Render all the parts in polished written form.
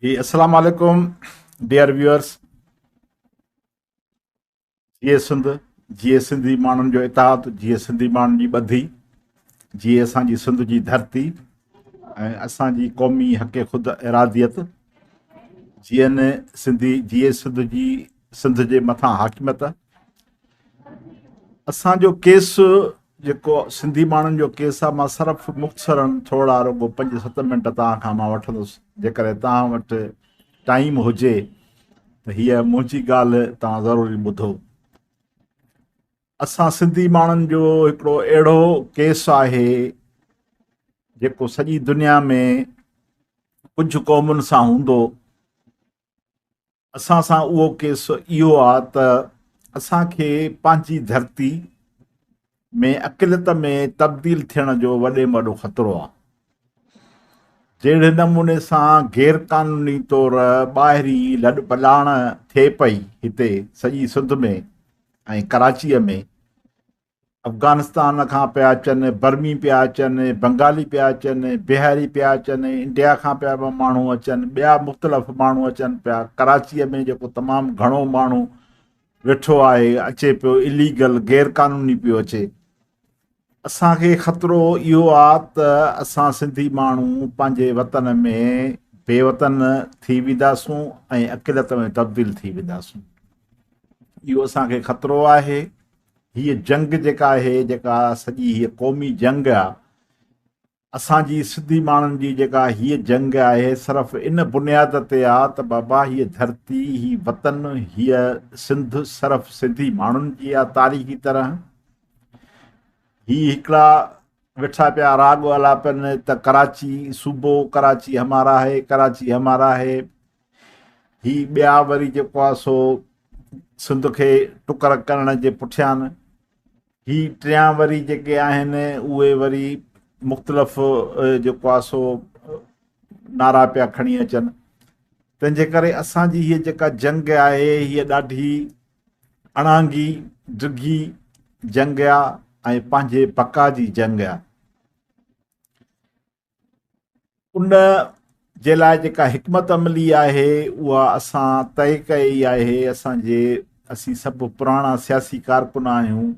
جي السلام عليڪم ڊيئر ويورس جيئي سنڌ جيئي سنڌي ماڻهن جو اتحاد جيئي سنڌي ماڻهن جي ٻڌي جيئي اسان جي سنڌ جي ڌرتي ۽ اسان جي قومي حق خود اراديت جيئن سنڌي جيئي سنڌ جي سنڌ جي مٿان حاڪميت اسان جو ڪيس جيڪو سنڌي ماڻهن جو ڪيس آهي مان صرف مختصرن ٿورا رڳو پنج ست منٽ توهان کان مان وٺندس جيڪڏهن توهان وٽ ٽائيم هجي ته هيء منهنجي ڳالهه توهان ضروري ٻڌو. اسان سنڌي ماڻهن جو هڪڙو اهڙو ڪيس آهي جيڪو سڄي دنيا ۾ ڪجهه قومن سان هوندو. اسان سان اهو ڪيس اهو آ ته اسان کي پنهنجي ڌرتي ۾ اقليت ۾ تبديل ٿيڻ جو وڏي ۾ وڏو خطرو آ. جهڙي نموني سان غير قانوني طور ٻاهرين لڏ پلاڻ ٿئي پئي هتي سڄي سنڌ ۾ ۽ ڪراچيء ۾ افغانستان کان پيا اچن، برمي پيا اچن، بنگالي پيا اچن، بهاري پيا اچن، انڊيا کان پيا ماڻهو اچن، ٻيا مختلف ماڻهو اچن پيا، ڪراچيء ۾ جيڪو تمام گهڻو ماڻهو ويٺو آهي اچي پيو اليگل غير قانوني پيو اچي. اسان کي خطرو اهو آ ته اسان سنڌي ماڻهو پنهنجي وطن ۾ بي وطن ٿي وينداسون ۽ اقليت ۾ تبديل ٿي وينداسون. اهو اسان کي خطرو آهي. هيء جنگ جيڪا آهي، جيڪا سڄي هيء قومي جنگ آ، اسان جي سنڌي ماڻهن جي جيڪا هيء جنگ آهي، صرف ان بنياد تي آ ته بابا هيء ڌرتي، هي وطن، هيء سنڌ صرف سنڌي ماڻهن جي آ تاريخي طرح. هي هڪڙا ويٺا پيا راڳ آلاپن ته ڪراچي صوبو، ڪراچي همارا هي، ڪراچي همارا هي. هي ٻيا وري جيڪو آ سو سنڌ کي ٽڪر ڪرڻ جي پٺيان، هي ٽيان وري جيڪي آهن اهي وري مختلف جيڪو آ سو نعرا پيا کڻي اچن. تنهن جي ڪري اسان جي هيء جيڪا جنگ آهي هيء ڏاڍي اڻانگي ڊگهي جنگ آ ۽ پنهنجي بقا جي جنگ آ. ان جي لاء جيڪا حڪمت عملي آهي اها اسان طئي ڪئي آهي اسان جي اسين سڀ پراڻا سياسي ڪارڪن آهيون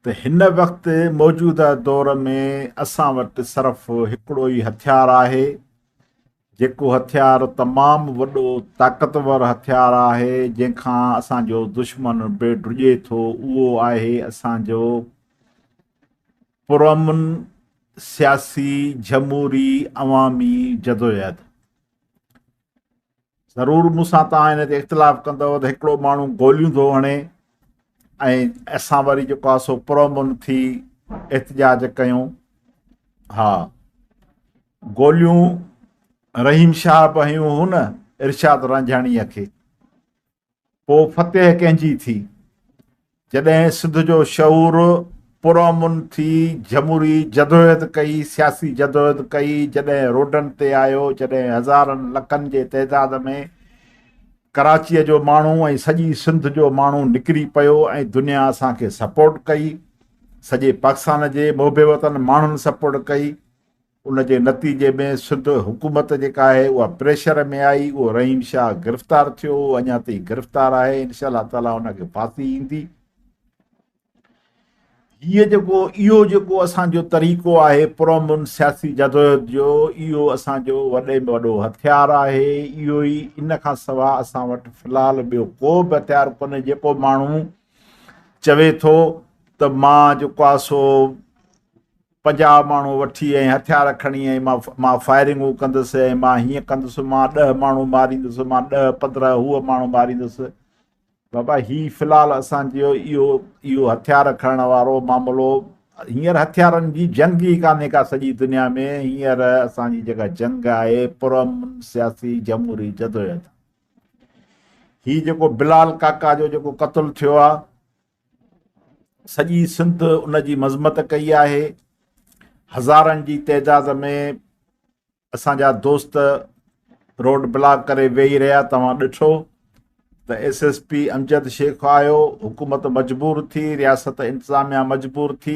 ته هن وقت موجوده دور ۾ اسان وٽ صرف هڪڙو ئي هٿيار آهي جيڪو هٿيار تمام وڏو طاقتور هٿيار آهي جنهن کان اسان جو دشمن به ڊڄي ٿو اهو آهي اسان جو پرامن سياسي جمهوري عوامي جدوجهد. ضرور مون سان توهان ان تي اختلاف ڪندؤ ته هڪڙو ماڻهو گوليون ٿو هڻي ۽ اسان وري جيڪو آهي سو پرامن ٿي احتجاج ڪيون. ها گوليون رحيم شاهه به هنيون هو نه ارشاد رانجهاڻيء کي. پوء فتح ڪنهن جي ٿي؟ جڏهن سنڌ جو شعور پرامن ٿي جمهوري جدوجهد ڪئي، سياسي جدوجهد ڪئي، جڏهن روڊن تي آيو، جڏهن هزارن لکن جي تعداد ۾ ڪراچيء جو ماڻهو ۽ سڄي سنڌ جو ماڻهو نڪري پيو ۽ دنيا اسان کي سپورٽ ڪئي، سڄي پاڪستان جي محب وطن ماڻهن سپورٽ ڪئي، ان جي نتيجي ۾ سنڌ حڪومت جيڪا آهي اها پريشر ۾ آئي، اهو رحيم شاهه گرفتار ٿيو، اهو اڃا تائين گرفتار آهي، انشاء الله تعاليٰ ان کي ڦاسي ايندي. هيء جيڪو اهو جيڪو اسان جو طريقو آهي پرامن سياسي جدوجهد جو اهو اسان جو وڏي ۾ وڏو هٿيار آهي، اهو ئي ان کان سواء اسان وٽ في الحال ٻيو ڪو به هٿيار ڪونهي، جيڪو ماڻهو چوي ٿو ته مان جيڪو آهي سو 50 ماڻهو وٺي ۽ هٿيار کڻي ۽ مان مان فائرنگون ڪندس ۽ مان هيئن ڪندس مان 10 ماڻهو ماريندس مان 10 15 هوء ماڻهو ماريندس بابا هي في الحال اسان جو اهو اهو هٿيار کڻڻ وارو معاملو هينئر هٿيارن جي جنگ ئي ڪانهي ڪا سڄي دنيا ۾ هينئر اسان جي جيڪا جنگ آهي پرامن سياسي جمهوري جدوجهد هي جيڪو بلال ڪاڪا جو جيڪو قتل ٿيو آهي سڄي سنڌ ان جي مذمت ڪئي آهي، هزارن جي تعداد ۾ اسان جا دوست روڊ بلاڪ ڪري ويهي رهيا، توهان ڏٺو ته S S P Amjad Shaikh آيو، حڪومت مجبور ٿي، رياست انتظاميا مجبور ٿي،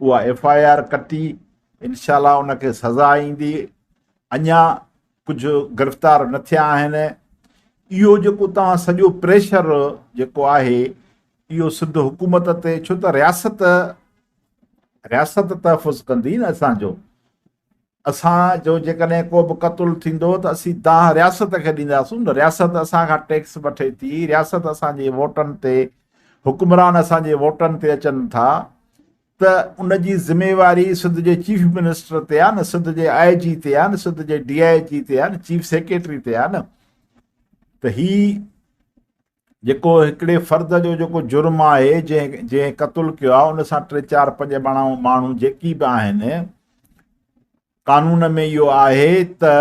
اها ايف I R ڪٽي، انشاء الله ان کي سزا ايندي، اڃا ڪجهه گرفتار نه ٿيا آهن. اهو جيڪو توهان سڄو پريشر جيڪو آهي اهو سنڌ حڪومت تي، ڇو ته رياست رياست تحفظ ڪندي نه اسان جو. اسان جو جيڪڏهن ڪو به قتل ٿيندو ته اسين دانهن رياست کي ڏينداسون نه. رياست اسان کان ٽيڪس وٺي ٿي، رياست اسان جي ووٽن تي، حڪمران اسان جي ووٽن تي اچن ٿا ته ان جي ذميواري سنڌ جي چيف منسٽر تي آ نه، سنڌ جي آء جي تي آ نه، سنڌ جي ڊي I جي تي آ نه، چيف سيڪريٽري تي آ نه. ته هي جيڪو هڪڙي فرد جو جيڪو جرم آهي، جنهن جنهن قتل ڪيو آهي، ان سان ٽي چار پنج ماڻهو جيڪي به آهن، قانون ۾ اهو آهي ته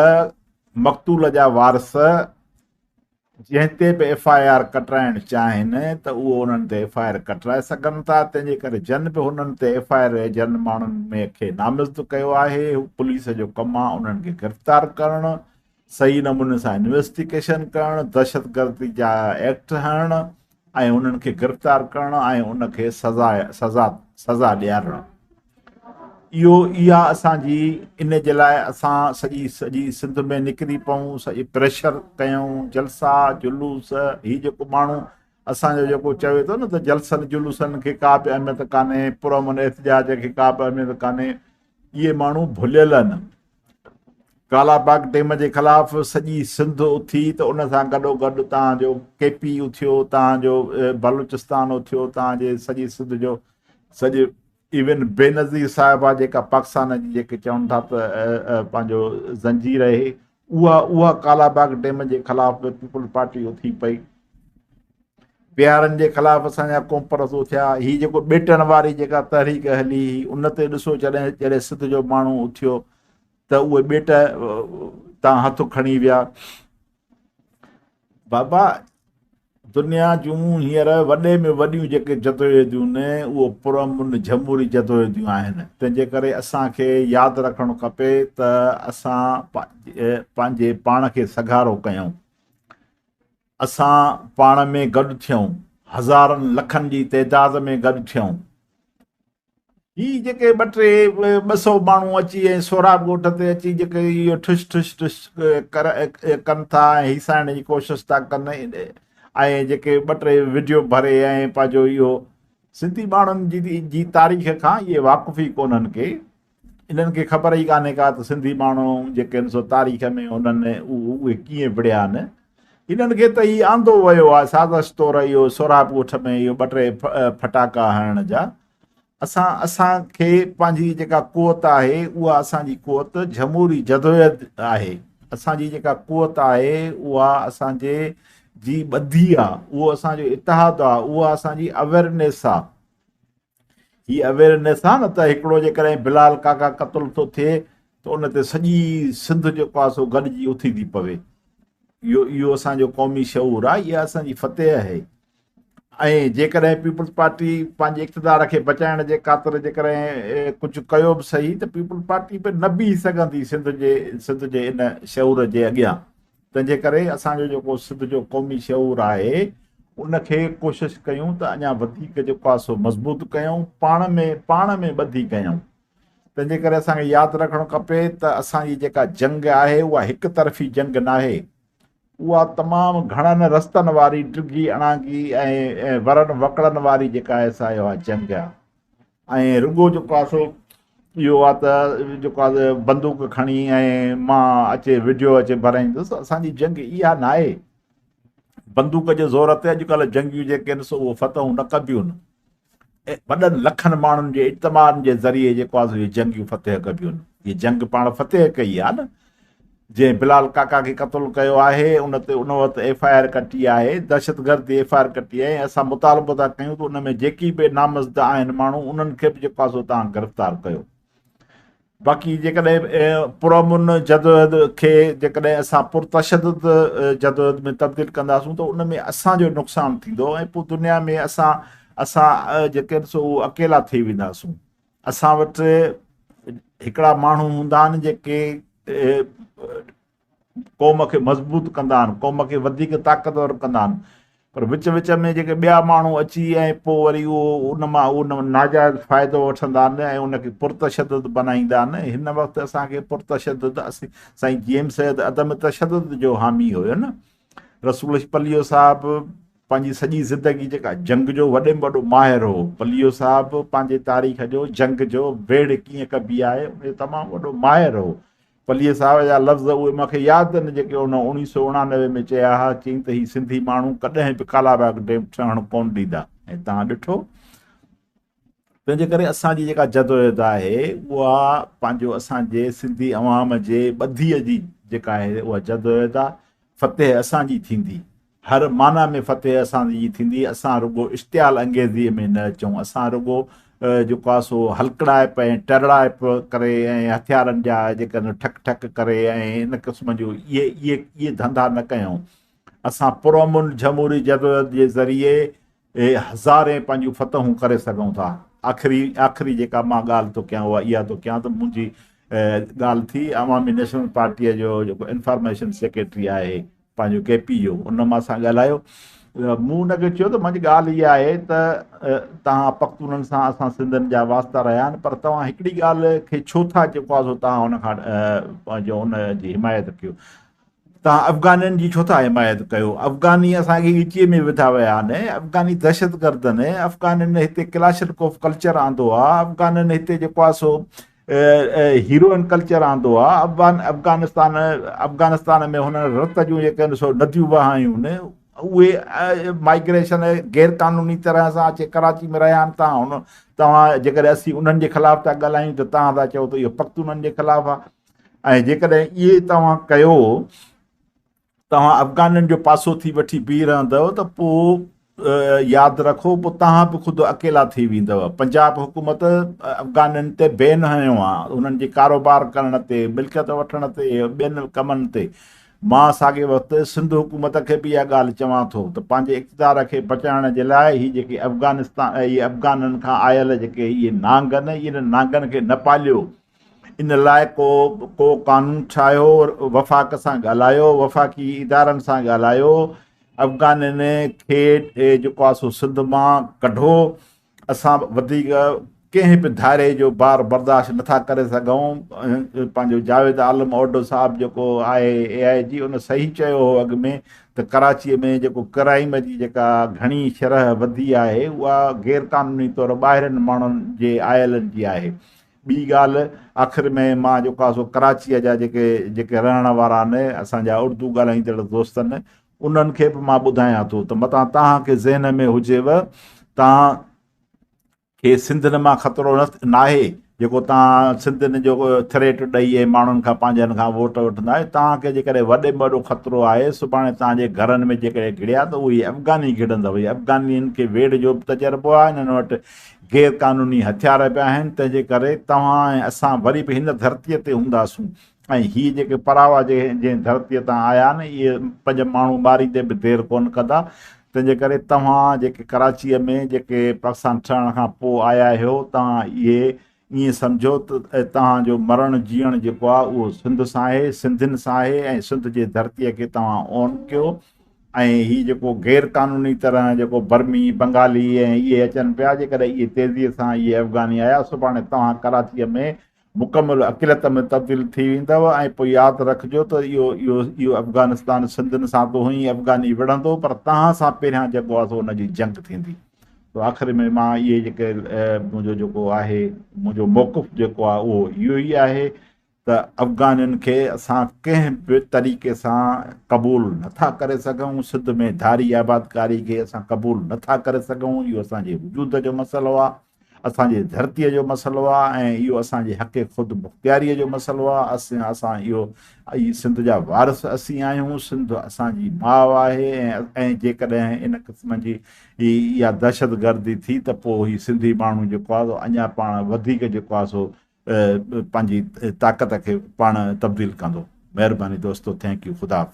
مقتول جا وارث جنهن تي به ايف I R ڪٽرائڻ چاهين ته اهو انهن تي ايف I R ڪٽرائي سگهن ٿا. تنهن جي ڪري جن به هنن تي ايف I R جن ماڻهن ۾ کي نامزد ڪيو آهي، پوليس جو ڪم آهي انهن کي گرفتار ڪرڻ، صحيح نموني سان انويسٽيگيشن ڪرڻ، دهشتگردي جا ايڪٽ هڻڻ ۽ انهن کي گرفتار ڪرڻ ۽ ان کي سزا سزا سزا ڏيارڻ. اهو اها اسان جي ان جي لاء اسان سڄي سڄي سنڌ ۾ نڪري پئون، سڄي پريشر ڪيون، جلسا جلوس. هي جيڪو ماڻهو اسان جو جيڪو چوي ٿو نه ته جلسن جلوسن کي ڪا به اهميت ڪانهي، پرامن احتجاج کي ڪا به اهميت ڪانهي، اهي ماڻهو ڀليل آهن. ڪالا باغ ڊيم جي خلاف سڄي سنڌ اٿي ته ان سان گڏو گڏ تان جو ڪي پي اٿيو، تان جو بلوچستان اٿيو، تان جي سڄي سنڌ جو سڄي ايون بينظير صاحبه جيڪا پاڪستان جي جيڪي چون ٿا ته پنهنجو زنجير آهي، اها اها ڪالا باغ ڊيم جي خلاف به پيپلز پارٽي اٿي پئي. بهارن جي خلاف اسان جا قوم پرست اٿيا. هي جيڪو ٻيٽن واري جيڪا تحريڪ هلي هئي ان تي ڏسو جڏهن جڏهن سنڌ جو ماڻهو اٿيو ته اهي ٻيٽ تان هٿ کڻي ويا. بابا دنيا جون هينئر وڏي ۾ وڏيون جيڪي جدوجهديون اهو پرامن جمهوري جدوجهديون آهن. تنهن جي ڪري اسان کي ياد رکڻ کپي ته اسان پنهنجي پاڻ کي سگهارو ڪيون، اسان پاڻ ۾ گڏ ٿيون، هزارن لکن جي تعداد ۾ گڏ ٿيون. هي جيڪي ٻه ٽي 200 ماڻهو اچي ۽ سهراب ڳوٺ تي اچي جيڪي اهو ٺش ٺش ٺش ڪن ٿا ۽ هيسائڻ جي ڪوشش ٿا ڪن ۽ جيڪي ٻه ٽي وڊيو ڀري ۽ پنهنجو اهو سنڌي ماڻهن جي تاريخ کان اهي واقف ئي ڪونهن ڪي. انهن کي خبر ئي ڪانهي ڪا ته سنڌي ماڻهو جيڪي آهن سو تاريخ ۾ انهن اهي ڪيئن وڙهيا آهن. انهن کي ته هي آندو ويو آهي سازش طور اهو سهراب ڳوٺ ۾ اهو ٻه ٽي ڦٽاڪا هڻڻ جا. اسان اسان کي پنهنجي جيڪا قوت آهي اها اسان جي قوت جمهوري جدوجهد آهي. اسان جي جيڪا قوت آهي اها اسان جي جي ٻڌي آهي، اهو اسان جو اتحاد آهي، اها اسان جي اويئرنيس آهي. هي اويئرنيس آ نه ته هڪڙو جيڪڏهن بلال ڪاڪا قتل ٿو ٿئي ته ان تي سڄي سنڌ جيڪو آ سو گڏجي اٿي ٿي پوي. اهو اهو اسان جو قومي شعور آ، اها اسان جي فتح آهي. ۽ جيڪڏهن پيپلز پارٽي پنهنجي اقتدار کي بچائڻ جي خاطر جيڪڏهن ڪجهه ڪيو به صحيح ته پيپلز پارٽي به نه بيهي سگهندي سنڌ جي سنڌ جي ان شعور جي اڳيان. تنهن جي ڪري اسان جو جيڪو سنڌ جو قومي شعور آهي ان کي ڪوشش ڪيون ته اڃا وڌيڪ جيڪو آهي سو مضبوط ڪيون، پاڻ ۾ پاڻ ۾ ٻڌي ڪيون. تنهن جي ڪري اسان کي ياد رکڻ کپي ته اسان جي جيڪا جنگ آهي اها هڪ طرفي جنگ ناهي، اها تمام گهڻن رستن واري ڊگهي اڻانگي ۽ ورن وڪڙن واري جيڪا آهي سا اها جنگ آهي. ۽ رڳو جيڪو آهي سو اهو آهي ته جيڪو آهي بندوق کڻي ۽ مان اچي وڊيو اچي ڀرائيندس. اسان جي جنگ اها نه آهي. بندوق جي زور تي اڄڪلهه جنگيون جيڪي آهن سو اهو فتحون نه ڪبيون آهن. وڏن لکن ماڻهن جي اجتماعن جي ذريعي جيڪو آهي سو اهي جنگيون فتح ڪبيون آهن. هي جنگ پاڻ فتح ڪئي آهي نه. جنهن بلال ڪاڪا کي قتل ڪيو آهي ان تي ان وقت ايف I R ڪٽي آهي، دهشتگردي ايف I R ڪٽي آهي ۽ اسان مطالبو ٿا ڪيون ته ان ۾ جيڪي به نامزد آهن ماڻهو انهن کي به جيڪو آهي سو توهان گرفتار ڪيو. باقي جيڪڏهن پرامن جدوجهد کي جيڪڏهن اسان پرتشدد جدوجهد ۾ تبديل ڪنداسون ته ان ۾ اسان جو نقصان ٿيندو ۽ پوء دنيا ۾ اسان اسان جيڪي سو اڪيلا ٿي وينداسون. اسان وٽ هڪڙا ماڻهو هوندا آهن جيڪي قوم کي مضبوط ڪندا آهن، قوم کي وڌيڪ طاقتور ڪندا آهن. پر وچ وچ ۾ جيڪي ٻيا ماڻهو اچي ۽ پوء وري اهو ان مان ان ناجائز فائدو وٺندا آهن ۽ ان کي پرتشدد بنائيندا آهن. هن وقت اسان کي پرتشدد اسين سائين جي ايم سيد عدم تشدد جو حامي هيو نه. رسول بخش پليجو صاحب پنهنجي سڄي زندگي جيڪا جنگ جو وڏي ۾ وڏو ماهر هو. پليجو صاحب پنهنجي تاريخ جو جنگ جو ويڙهه ڪيئن ڪبي آهي ان جو تمام وڏو ماهر هو. پليجي صاحب جا لفظ اهي مون کي ياد آهن جيڪي هن اوڻيهه سؤ اڻانوي ۾ چيا ها، چيائين ته هي سنڌي ماڻهو ڪڏهن به ڪالاباغ ڊيم ٺهڻ ڪونه ڏيندا ۽ توهان ڏٺو. تنهنجي ڪري اسان جي جيڪا جدوجهد آهي اها پنهنجو اسان جي سنڌي عوام جي ٻڌيء جي جيڪا آهي اها جدوجهد آهي. فتح اسان جي ٿيندي. هر معنيٰ ۾ فتح اسان جي ٿيندي، اسان رڳو اشتعال انگيزيء ۾ نه اچون، اسان رڳو جيڪو آهي سو هلڪڙائپ ۽ ٽرڙائپ ڪري ۽ هٿيارن جا جيڪا ٺڪ ٺڪ ڪري ۽ ان قسم جون اهي اهي اهي ڌنڌا نه ڪيون. اسان پرامن جمهوري جدوجهد جي ذريعي هزارين پنهنجون فتحون ڪري سگهون ٿا. آخري آخري جيڪا مان ڳالهه ٿو ڪيان اها اها ٿو ڪيان ته منهنجي ڳالهه ٿي عوامي نيشنل پارٽيء جو جيڪو انفارميشن سيڪريٽري آهي پنهنجو ڪي پي جو ان مان سان ڳالهايو مون ان کي چيو ته منهنجي ڳالهه اها آهي ته توهان پختونن سان اسان سنڌين جا واسطا رهيا آهن پر توهان هڪڙي ڳالهه کي ڇو ٿا جيڪو آهي سو توهان ان کان پنهنجو ان جي حمايت ڪيو توهان افغانين جي ڇو ٿا حمايت ڪيو افغاني اسان کي ڳچيء ۾ وڌا ويا آهن افغاني دهشتگرد آهن افغانين هتي ڪلاشنڪوف ڪلچر آندو آهي افغانين هتي جيڪو آهي سو هيروئن ڪلچر آندو آ افغان افغانستان افغانستان ۾ هنن رت جون جيڪي آهن سو نديون وهايون اهي مائگريشن غير قانوني طرح سان اچي ڪراچي ۾ رهيا آهن تان هن توهان جيڪڏهن اسين انهن جي خلاف ٿا ڳالهايون ته توهان ٿا چئو ته اهو پختونن جي خلاف آ ۽ جيڪڏهن اهي توهان ڪيو توهان افغانين جو پاسو ٿي وٺي بيهي رهندؤ ته پوء ياد رکو پوء توهان به خود اڪيلا ٿي ويندؤ. پنجاب حڪومت افغانين تي بين هنيو آ انهن جي ڪاروبار ڪرڻ تي، ملڪيت وٺڻ تي ٻين ڪمن تي. مان ساڳئي وقت سنڌ حڪومت کي به اها ڳالهه چوان ٿو ته پنهنجي اقتدار کي بچائڻ جي لاء هي جيڪي افغانستان اهي افغانن کان آيل جيڪي اهي نانگ آهن انهن نانگن کي نه پاليو. ان لاء ڪو ڪو قانون ٺاهيو، وفاق سان ڳالهايو، وفاقي ادارن سان ڳالهايو، افغانين کي جيڪو آهي سو سنڌ مان ڪڍو، اسان وڌيڪ ڪنهن به ڌاري جو بار برداشت نٿا ڪري سگهون، پنهنجو جاويد عالم اوڍو صاحب جيڪو آهي اي آء جي ان صحيح چيو هو اڳ ۾ ته ڪراچي ۾ جيڪو ڪرائيم جي جيڪا گهڻي شرح وڌي آهي اها غير قانوني طور ٻاهرين ماڻهن جي آيلن جي آهي. ٻي ڳالهه آخر ۾ مان جيڪو آهي سو ڪراچيء جا جيڪي جيڪي رهڻ وارا آهن اسان جا اردو ڳالهائيندڙ دوست آهن انهن کي به مان ٻڌايان ٿو ته متان توهان کي ذهن ۾ هجيو توهان کي سنڌين مان خطرو ناهي جيڪو توهان سنڌين جو ٿريٽ ڏئي ۽ ماڻهن کان پنهنجن کان ووٽ وٺندا آهيو توهان کي جيڪڏهن وڏي ۾ وڏو خطرو آهي سڀاڻي توهان جي گهرن ۾ جيڪڏهن گهڙيا ته اهي افغاني گهڙندو افغانين کي ويڙهه جو به تجربو آهي انهن وٽ غير قانوني هٿيار به آهن، تنهن جي ڪري توهان ۽ اسان وري به هن ڌرتيء تي هونداسون ۽ هي جيڪي پراوا جنهن ڌرتيء تان آيا آهن، اهي پنج ماڻهو ماريندي به دير ڪونه ڪندا، تنهن جي ڪري توهان جيڪي ڪراچيء ۾ جيڪي پاڪستان ٺهڻ کان پوء آيا آهيو، توهان اهي ائين سمجهو ته توهان جو مرڻ جيئڻ جيڪو آهي اهو سنڌ سان آهي، سنڌين سان آهي ۽ سنڌ جي ڌرتيء کي توهان اون ڪيو ۽ هي جيڪو غير قانوني طرح جيڪو برمي، بنگالي ۽ اهي اچن پيا جيڪڏهن اهي تيزيء سان اهي افغاني آيا سڀاڻي توهان ڪراچيء ۾ مڪمل اقليت ۾ تبديل ٿي ويندؤ ۽ پوء ياد رکجو ته اهو اهو اهو افغانستان سنڌين سان ته هونئن ئي افغاني وڙهندو پر توهان سان پهريان جيڪو آهي سو ان جي جنگ ٿيندي. ته آخر ۾ مان اهي جيڪي منهنجو جيڪو آهي منهنجو موقف جيڪو آهي اهو اهو ئي آهي ته افغانين کي اسان ڪنهن به طريقي سان قبول نٿا ڪري سگهون سنڌ ۾ ڌاري آبادڪاري کي اسان قبول نٿا ڪري سگهون اهو اسان جي وجود جو مسئلو آهي اسان جي ڌرتيء جو مسئلو آ ۽ اهو اسان جي حق خود مختياريء جو مسئلو آ. اسين اسان اهو اهي سنڌ جا وارث اسين آهيون، سنڌ اسان جي ماء آهي ۽ ۽ جيڪڏهن ان قسم جي هي اها دهشتگردي ٿي ته پوء هي سنڌي ماڻهو جيڪو آ سو اڃا پاڻ وڌيڪ جيڪو آ سو پنهنجي طاقت کي پاڻ تبديل ڪندو. مهرباني دوستو thank you خدا حافظ.